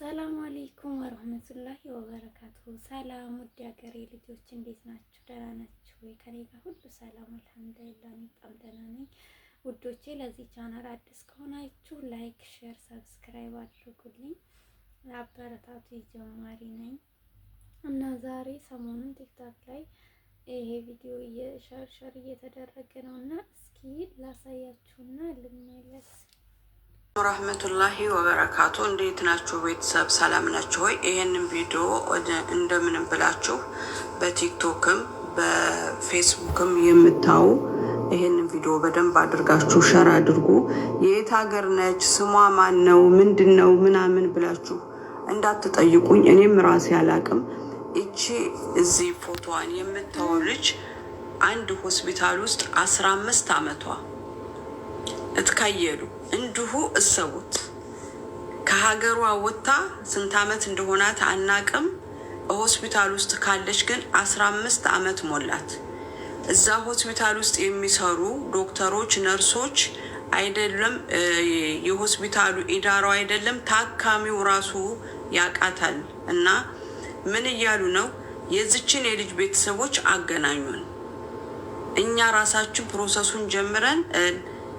السلام عليكم ورحمة الله وبركاته። ሰላም ውድ ሀገሬ ልጆች እንዴት ናችሁ? ደህና ናችሁ ወይ? ከኔ ጋር ሁሉ ሰላም الحمد لله፣ እኔ በጣም ደህና ነኝ። ውዶቼ ለዚህ ቻናል አዲስ ከሆናችሁ like፣ share፣ subscribe አድርጉልኝ፣ አበረታቱ። ጀማሪ ነኝ እና ዛሬ ሰሞኑን ቲክቶክ ላይ ይሄ ቪዲዮ share share እየተደረገ ነው እና እስኪ ላሳያችሁና ልመለስ። رحمة الله وبركاته። እንዴት ናችሁ ቤተሰብ? ሰላም ናችሁ ወይ? ይህንን ቪዲዮ እንደምንም ብላችሁ በቲክቶክም በፌስቡክም የምታዩ ይህንን ቪዲዮ በደንብ አድርጋችሁ share አድርጉ። የት ሀገር ነች፣ ስሟ ማን ነው፣ ምንድን ነው ምናምን ብላችሁ እንዳትጠይቁኝ፣ እኔም ራሴ አላቅም። እቺ እዚህ ፎቶዋን የምታዩ ልጅ አንድ ሆስፒታል ውስጥ 15 አመቷ እትካየሉ እንዲሁ እሰቡት። ከሀገሯ ወጥታ ስንት ዓመት እንደሆናት አናቅም። ሆስፒታል ውስጥ ካለች ግን 15 ዓመት ሞላት። እዛ ሆስፒታል ውስጥ የሚሰሩ ዶክተሮች፣ ነርሶች አይደለም የሆስፒታሉ ኢዳራው አይደለም ታካሚው ራሱ ያውቃታል። እና ምን እያሉ ነው? የዚችን የልጅ ቤተሰቦች አገናኙን። እኛ ራሳችን process ኡን ጀምረን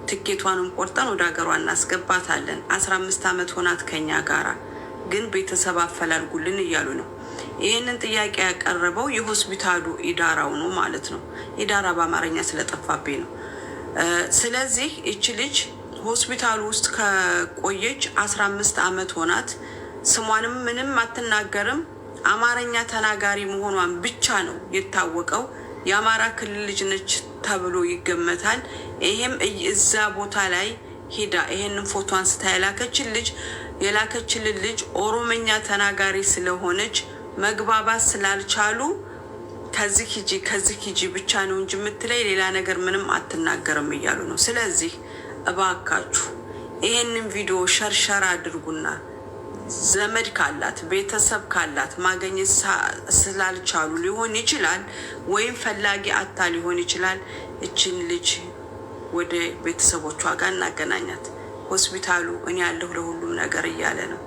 ትኬቷንም ቆርጠን ወደ ሀገሯ እናስገባታለን። 15 ዓመት ሆናት ከኛ ጋራ ግን ቤተሰብ አፈላልጉልን እያሉ ነው። ይህንን ጥያቄ ያቀረበው የሆስፒታሉ ኢዳራው ነው ማለት ነው። ኢዳራ በአማርኛ ስለጠፋብኝ ነው። ስለዚህ ይች ልጅ ሆስፒታሉ ውስጥ ከቆየች 15 ዓመት ሆናት። ስሟንም ምንም አትናገርም። አማርኛ ተናጋሪ መሆኗን ብቻ ነው የታወቀው። የአማራ ክልል ልጅ ነች ተብሎ ይገመታል። ይሄም እዛ ቦታ ላይ ሄዳ ይሄንን ፎቶ አንስታ የላከችልን ልጅ ኦሮመኛ ተናጋሪ ስለሆነች መግባባት ስላልቻሉ ከዚህ ሂጂ ከዚህ ሂጂ ብቻ ነው እንጂ የምትለይ ሌላ ነገር ምንም አትናገርም እያሉ ነው። ስለዚህ እባካችሁ ይሄንን ቪዲዮ share share አድርጉና ዘመድ ካላት ቤተሰብ ካላት ማግኘት ስላልቻሉ ሊሆን ይችላል፣ ወይም ፈላጊ አታ ሊሆን ይችላል። እችን ልጅ ወደ ቤተሰቦቿ ጋር እናገናኛት። ሆስፒታሉ እኔ ያለሁ ለሁሉም ነገር እያለ ነው።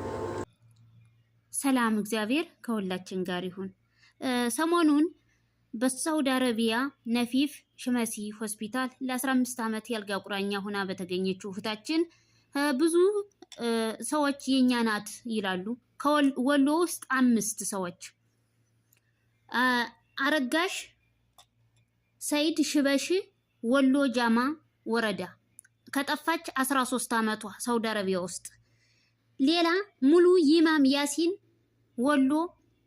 ሰላም እግዚአብሔር ከሁላችን ጋር ይሁን። ሰሞኑን በሳውዲ አረቢያ ነፊፍ ሽመሲ ሆስፒታል ለ15 ዓመት ያልጋ ቁራኛ ሆና በተገኘችው እህታችን ብዙ ሰዎች የኛ ናት ይላሉ። ከወሎ ውስጥ 5 ሰዎች አረጋሽ ሰይድ ሽበሺ ወሎ ጃማ ወረዳ ከጠፋች 13 ዓመቷ ሳውዲ አረቢያ ውስጥ። ሌላ ሙሉ ይማም ያሲን ወሎ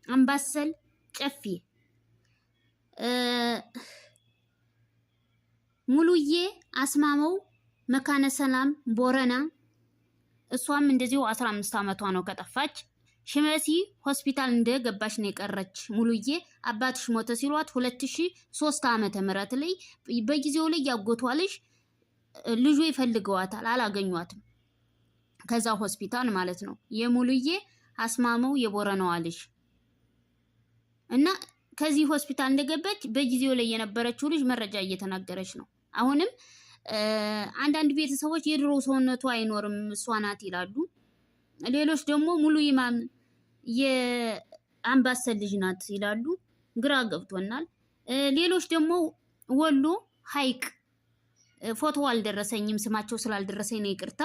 አምባሰል ጨፌ፣ ሙሉዬ አስማመው መካነ ሰላም ቦረና፣ እሷም እንደዚሁ 15 ዓመቷ ነው ከጠፋች። ሽመሲ ሆስፒታል እንደገባች ነው የቀረች። ሙሉዬ አባትሽ ሞተ ሲሏት 2003 ዓመተ ምህረት ላይ በጊዜው ላይ ያጎቷ ልጅ ልጁ ይፈልገዋታል፣ አላገኟትም። ከዛ ሆስፒታል ማለት ነው። የሙሉዬ አስማመው የቦረናዋ ልጅ እና ከዚህ ሆስፒታል እንደገባች በጊዜው ላይ የነበረችው ልጅ መረጃ እየተናገረች ነው። አሁንም አንዳንድ ቤተሰቦች የድሮ ሰውነቱ አይኖርም እሷ ናት ይላሉ። ሌሎች ደግሞ ሙሉ ይማም የአምባሰል ልጅ ናት ይላሉ። ግራ ገብቶናል። ሌሎች ደግሞ ወሎ ሐይቅ ፎቶ አልደረሰኝም፣ ስማቸው ስላልደረሰኝ ነው ይቅርታ።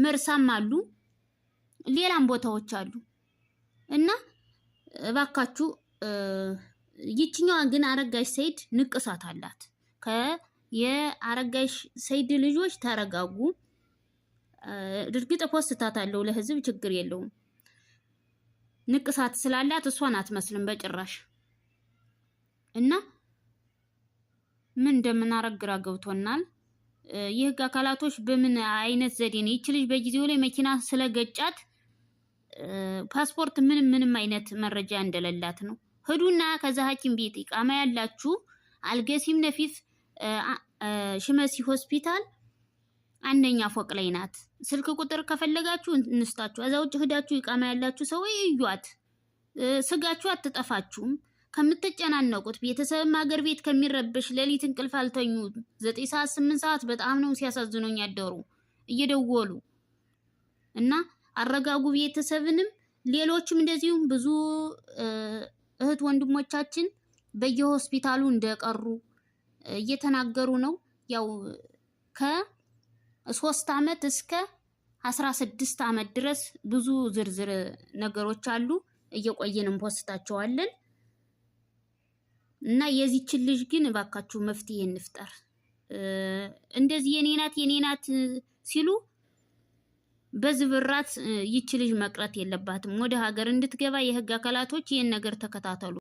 መርሳም አሉ፣ ሌላም ቦታዎች አሉ። እና እባካችሁ ይችኛዋ ግን አረጋሽ ሰይድ ንቅሳት አላት። የአረጋሽ ሰይድ ልጆች ተረጋጉ። እርግጥ ፖስታታለሁ ለህዝብ ችግር የለውም። ንቅሳት ስላላት እሷን አትመስልም በጭራሽ። እና ምን እንደምናረግ ግራ ገብቶናል። የህግ አካላቶች በምን አይነት ዘዴ ነው ይች ልጅ በጊዜው ላይ መኪና ስለገጫት ፓስፖርት ምንም ምንም አይነት መረጃ እንደሌላት ነው። ሂዱና ከዛ ሐኪም ቤት ኢቃማ ያላችሁ አልገሲም ነፊፍ ሽመሲ ሆስፒታል አንደኛ ፎቅ ላይ ናት። ስልክ ቁጥር ከፈለጋችሁ እንስጣችሁ። እዛ ውጭ ሂዳችሁ ኢቃማ ያላችሁ ሰው እዩዋት። ስጋችሁ አትጠፋችሁም። ከምትጨናነቁት ቤተሰብም ሀገር ቤት ከሚረብሽ ሌሊት እንቅልፍ አልተኙ 9 ሰዓት 8 ሰዓት በጣም ነው ሲያሳዝኑኝ ያደሩ እየደወሉ እና አረጋጉ ቤተሰብንም። ሌሎችም እንደዚሁም ብዙ እህት ወንድሞቻችን በየሆስፒታሉ እንደቀሩ እየተናገሩ ነው። ያው ከ3 አመት እስከ 16 አመት ድረስ ብዙ ዝርዝር ነገሮች አሉ። እየቆየን እንፖስታቸዋለን። እና የዚችን ልጅ ግን እባካችሁ መፍትሄ እንፍጠር። እንደዚህ የኔ ናት የኔ ናት ሲሉ በዝብራት ይቺ ልጅ መቅረት የለባትም። ወደ ሀገር እንድትገባ የህግ አካላቶች ይህን ነገር ተከታተሉ።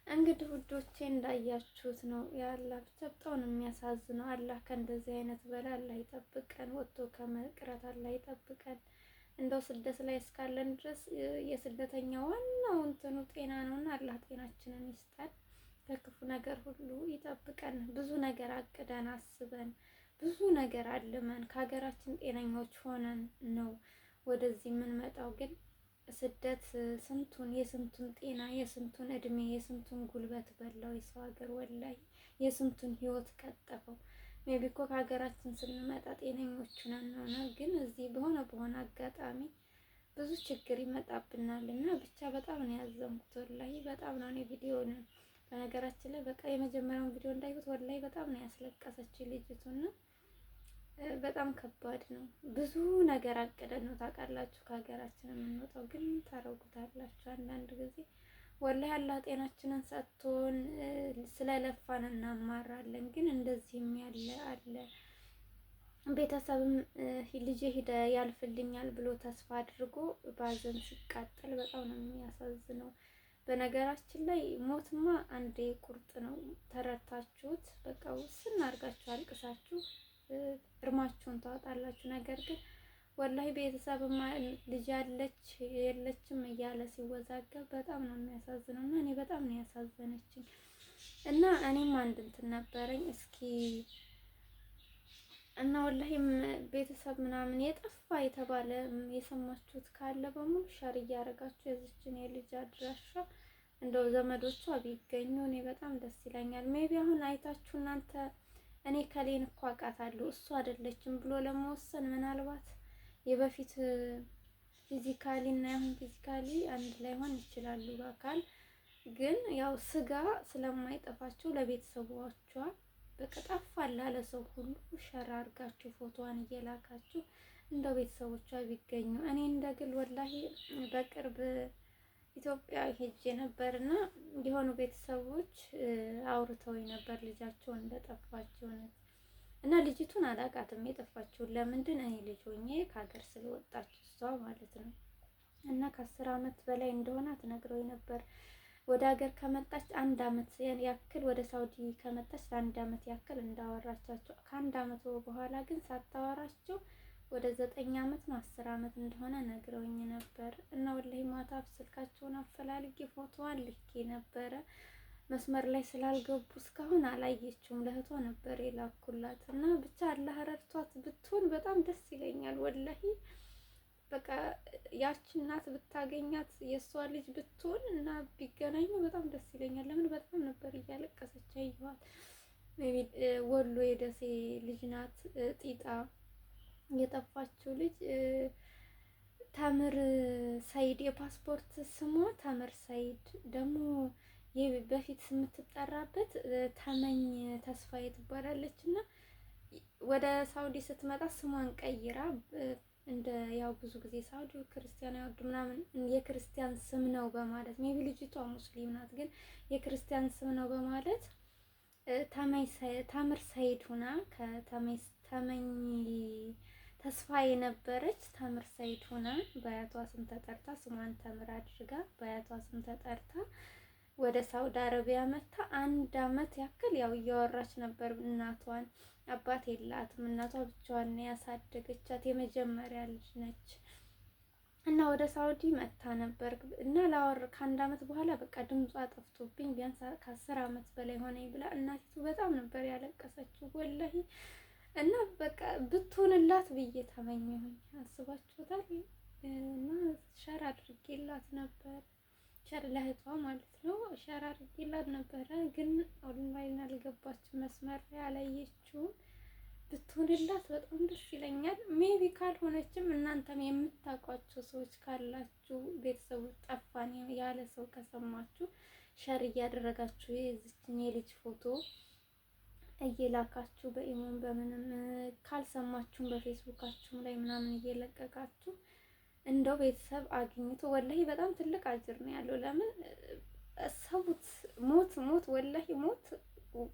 እንግዲህ ውዶቼ እንዳያችሁት ነው። ያአላህ ብቻ በጣም ነው የሚያሳዝነው። አላህ ከእንደዚህ አይነት በላ አላህ ይጠብቀን፣ ወጥቶ ከመቅረት አላህ ይጠብቀን። እንደው ስደት ላይ እስካለን ድረስ የስደተኛ ዋናው እንትኑ ጤና ነውና አላህ ጤናችንን ይስጠን፣ ከክፉ ነገር ሁሉ ይጠብቀን። ብዙ ነገር አቅደን አስበን ብዙ ነገር አልመን ከሀገራችን ጤነኞች ሆነን ነው ወደዚህ የምንመጣው። ግን ስደት ስንቱን የስንቱን ጤና፣ የስንቱን እድሜ፣ የስንቱን ጉልበት በላው። የሰው ሀገር ወላሂ የስንቱን ህይወት ቀጠፈው። Maybe እኮ ከሀገራችን ስንመጣ ጤነኞች ነን ነው፣ ግን እዚህ በሆነ በሆነ አጋጣሚ ብዙ ችግር ይመጣብናል። እና ብቻ በጣም ነው ያዘንኩት፣ ወላሂ በጣም ነው። እኔ ቪዲዮውን በነገራችን ላይ በቃ የመጀመሪያውን ቪዲዮ እንዳየሁት ወላሂ በጣም ነው ያስለቀሰች ልጅቱና በጣም ከባድ ነው። ብዙ ነገር አቅደን ነው ታውቃላችሁ ከሀገራችን የምንወጣው፣ ግን ታረጉታላችሁ አንዳንድ ጊዜ። ወላሂ አላህ ጤናችንን ሰጥቶን ስለለፋን እናማራለን፣ ግን እንደዚህም ያለ አለ። ቤተሰብም ልጄ ሂደ ያልፍልኛል ብሎ ተስፋ አድርጎ ባዘን ሲቃጠል በጣም ነው የሚያሳዝነው። በነገራችን ላይ ሞትማ አንዴ ቁርጥ ነው። ተረድታችሁት በቃ ውስን አድርጋችሁ አልቅሳችሁ እርማችሁን ታወጣላችሁ። ነገር ግን ወላሂ ቤተሰብ ልጅ ያለች የለችም እያለ ሲወዛገብ በጣም ነው የሚያሳዝነው። እና እኔ በጣም ነው ያሳዘነችኝ። እና እኔም አንድ እንትን ነበረኝ እስኪ እና ወላሂም ቤተሰብ ምናምን የጠፋ የተባለ የሰማችሁት ካለ በሙሉ share እያደረጋችሁ የዚችን የልጅ አድራሻ እንደው ዘመዶቿ ቢገኙ እኔ በጣም ደስ ይለኛል። Maybe አሁን አይታችሁ እናንተ እኔ ከሌን እኮ አውቃታለሁ እሱ አይደለችም ብሎ ለመወሰን ምናልባት የበፊት physically እና ያሁን physically አንድ ላይሆን ይችላሉ። በአካል ግን ያው ስጋ ስለማይጠፋቸው ለቤተሰቦቿ በቃ ጠፋ ላለ ሰው ሁሉ share አድርጋችሁ ፎቶዋን እየላካችሁ እንደው ቤተሰቦቿ ቢገኙ። እኔ እንደ ግል ወላሂ በቅርብ ኢትዮጵያ ሄጄ ነበርና የሆኑ ቤተሰቦች አውርተውኝ ነበር ልጃቸው እንደጠፋቸው እና ልጅቱን አላውቃትም። የጠፋችውን ለምንድን እኔ ልጅ ሆኜ ከሀገር ስለወጣች እሷ ማለት ነው። እና ከ10 አመት በላይ እንደሆናት ነግረውኝ ነበር። ወደ ሀገር ከመጣች አንድ አመት ያክል፣ ወደ ሳውዲ ከመጣች ለአንድ አመት ያክል እንዳወራቻቸው፣ ከአንድ አመት በኋላ ግን ሳታወራቸው ወደ 9 አመት ነው 10 አመት እንደሆነ ነግረውኝ ነበር። እና ወላሂ ማታ ስልካቸውን አፈላልጌ ፎቶዋን ልኬ ነበረ። መስመር ላይ ስላልገቡ እስካሁን አላየችውም። ለእህቷ ነበር የላኩላት። እና ብቻ አላህ ረድቷት ብትሆን በጣም ደስ ይለኛል። ወላሂ በቃ ያቺ እናት ብታገኛት የእሷ ልጅ ብትሆን እና ቢገናኙ በጣም ደስ ይለኛል። ለምን በጣም ነበር እያለቀሰች ያየኋት። ወሎ የደሴ ልጅ ናት ጢጣ የጠፋችው ልጅ፣ ተምር ሰይድ የፓስፖርት ስሟ ተምር ሰይድ፣ ደግሞ በፊት የምትጠራበት ተመኝ ተስፋዬ ትባላለች። እና ወደ ሳውዲ ስትመጣ ስሟን ቀይራ እንደ ያው ብዙ ጊዜ ሳውዲ ክርስቲያን አይወዱ ምናምን የክርስቲያን ስም ነው በማለት፣ maybe ልጅቷ ሙስሊም ናት፣ ግን የክርስቲያን ስም ነው በማለት ተምር ሰይድ ሁና፣ ከተመኝ ተስፋ የነበረች ተምር ሰይድ ሆና በአያቷ ስም ተጠርታ፣ ስሟን ተምር አድርጋ በአያቷ ስም ተጠርታ ወደ ሳውዲ አረቢያ መታ አንድ አመት ያክል ያው እያወራች ነበር እናቷን። አባት የላትም፣ እናቷ ብቻዋን ያሳደገቻት የመጀመሪያ ልጅ ነች። እና ወደ ሳውዲ መታ ነበር እና ላወር ከአንድ አመት በኋላ በቃ ድምጿ ጠፍቶብኝ ቢያንስ ከ10 አመት በላይ ሆነኝ ብላ እናቲቱ በጣም ነበር ያለቀሰችው ወላሂ። እና በቃ ብትሆንላት ብዬ ተመኘሁኝ። አስባችሁታል? እና share አድርጌላት ነበር፣ share ለእህቷ ማለት ነው። Share አድርጌላት ነበረ፣ ግን ኦንላይን አልገባችም፣ መስመር ላይ አላየችውም። ብትሆንላት በጣም ደስ ይለኛል። Maybe ካልሆነችም እናንተም የምታውቋቸው ሰዎች ካላችሁ፣ ቤተሰቦች ጠፋን ያለ ሰው ከሰማችሁ share እያደረጋችሁ የዚችን የልጅ ፎቶ እየላካችሁ በኢሞን በምንም፣ ካልሰማችሁም በፌስቡካችሁም ላይ ምናምን እየለቀቃችሁ እንደው ቤተሰብ አግኝቶ ወላሂ በጣም ትልቅ አጅር ነው ያለው። ለምን ሰቡት ሞት ሞት ወላሂ ሞት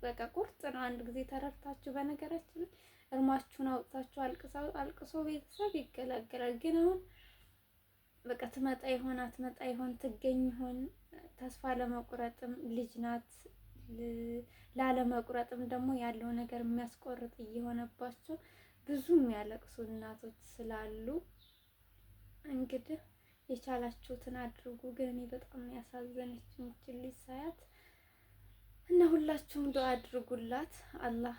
በቃ ቁርጥ ነው። አንድ ጊዜ ተረድታችሁ በነገራችን እርማችሁን አውጥታችሁ አልቅሶ ቤተሰብ ይገላገላል። ግን አሁን በቃ ትመጣ ይሆን አትመጣ ይሆን ትገኝ ይሆን ተስፋ ለመቁረጥም ልጅ ናት፣ ላለመቁረጥም ደግሞ ያለው ነገር የሚያስቆርጥ እየሆነባቸው ብዙ የሚያለቅሱ እናቶች ስላሉ እንግዲህ የቻላችሁትን አድርጉ። ግን እኔ በጣም ያሳዘነችኝ ይችን ልጅ ሳያት እና ሁላችሁም ዱአ አድርጉላት። አላህ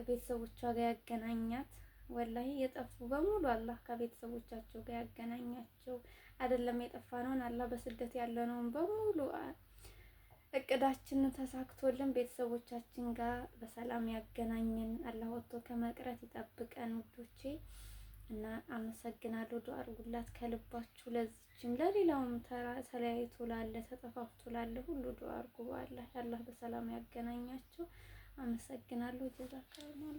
ቤተሰቦቿ ጋር ያገናኛት። ወላሂ የጠፉ በሙሉ አላህ ከቤተሰቦቻቸው ጋር ያገናኛቸው። አይደለም የጠፋነውን አላህ በስደት ያለነውን በሙሉ እቅዳችንን ተሳክቶልን ቤተሰቦቻችን ጋር በሰላም ያገናኘን። አላህ ወጥቶ ከመቅረት ይጠብቀን ውዶቼ። እና አመሰግናለሁ። ዱአ አድርጉላት ከልባችሁ። ለዚችም ለሌላውም ተለያይቶ ላለ ተጠፋፍቶ ላለ ሁሉ ዱአ አድርጉ። በአላህ አላህ በሰላም ያገናኛቸው። አመሰግናለሁ። ጀዛከላሁ።